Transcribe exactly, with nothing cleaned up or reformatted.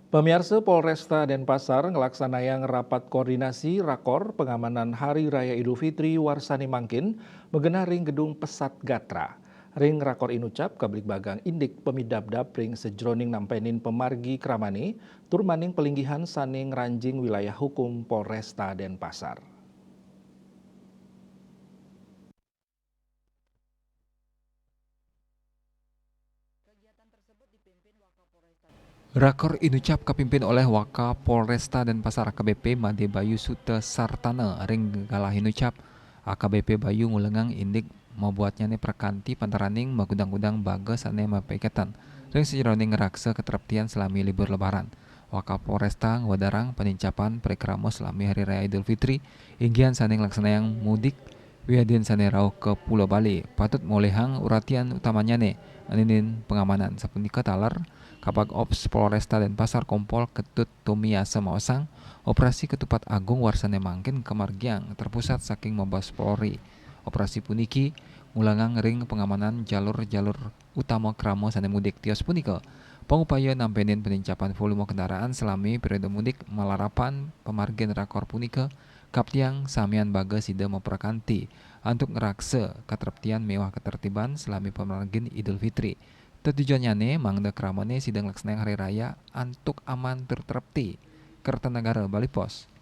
Pamiarsa, Polresta Denpasar nglaksanayang rapat koordinasi rakor pangamanan Hari Raya Idul Fitri warsane mangkin magenah ring Gedung Pesat Gatra. Ring rakor inucap kabligbagang indik pamidabdab ring sajeroning nampenin pamargi kramane tur maning palinggihan sane ngranjing wilayah hukum Polresta Denpasar. Rakor inucap kapimpin oleh Wakapolresta Denpasar A K B P Made Bayu Suta Sartana. Ring galah inucap, A K B P Bayu ngulengang indik mabuatnyane prakanti pantaraning magudang-gudang baga sane mapaiketan ring sajeroning ngraksa katreptian salami libur Lebaran. Wakapolresta ngwedarang panincapan parikrama salami Hari Raya Idul Fitri, inggihan sane nglaksanayang mudik wiadin sane rauh ka Pulo Bali patut molihang uratian utamanyane ngeninin pangamanan. Sapunika taler Kabag Ops Polresta Denpasar Kompol Ketut Tumiasa maosang, operasi Ketupat Agung warsane mangkin kamargiang terpusat saking Mabes Polri. Operasi puniki ngulangang ring pangamanan jalur-jalur utama krama sane mudik. Tios punika, pangupaya nampenin panincapan volume kendaraan salami periode mudik malarapan pamargin rakor punika kaptiang samian baga sida maprakanti antuk ngraksa katreptian miwah katertiban salami pamargin Idul Fitri. Tetujonnyane mangda kramane sida nglaksanayang hari raya antuk aman tur trepti. Kertanagara, Bali Post.